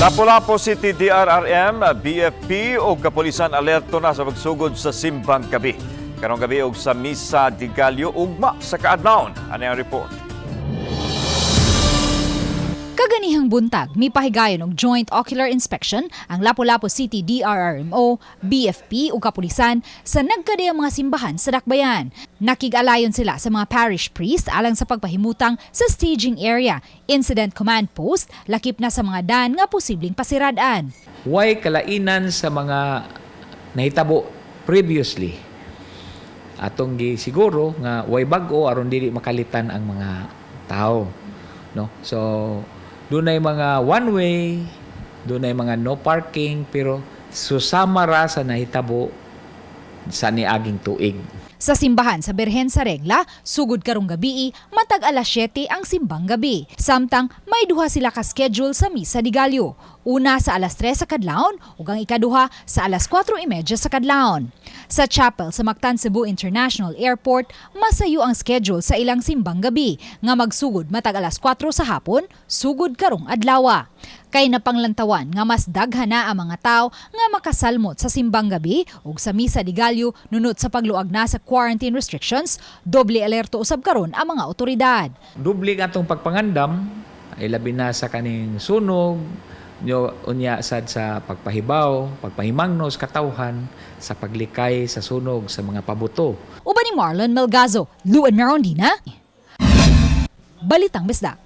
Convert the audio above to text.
Lapu-Lapu City DRRM, BFP ug kapulisan alerto na sa pagsugod sa simbang gabi karong gabi ug sa Misa de Gallo ugma sa kaadlawon. Ani ang report. Kaganihang buntag, mipahigayon og joint ocular inspection ang Lapu-Lapu City DRRMO, BFP ug kapulisan sa nagkadiyang mga simbahan sa Dakbayan. Nakig-alayon sila sa mga parish priest alang sa pagpahimutang sa staging area, incident command post, lakip na sa mga dan nga posibleng pasirad-an. Way kalainan sa mga nahitabo previously. Atong gi siguro nga way bag-o aron dili makalitan ang mga tao, no? So dunay mga one way, dunay mga no parking, pero susama ra sa nahitabo sa niaging tuig. Sa simbahan sa Birhen sa Regla, sugod karong gabii, matag alas 7 ang simbang gabi. Samtang may duha sila ka-schedule sa Misa de Gallo. Una sa alas 3 sa kadlawon ug ang ikaduha sa alas 4:30 sa kadlawon. Sa chapel sa Mactan Cebu International Airport, masayo ang schedule sa ilang simbang gabi nga magsugod matag alas 4 sa hapon, sugod karong adlawa. Kay napanglantawan nga mas daghan na ang mga tao nga makasalmot sa simbang gabi ug sa Misa de Gallo nunot sa pagluag na sa quarantine restrictions, doble alerto usab karon ang mga otoridad. Doble ang atong pagpangandam ay labi na sa kaning sunog nyo, unya sad sa pagpahibaw, pagpahimangnos katawhan sa paglikay sa sunog sa mga pabuto. Uban ni Marlon Melgazo, Luen Merondina, Balitang Bisdak.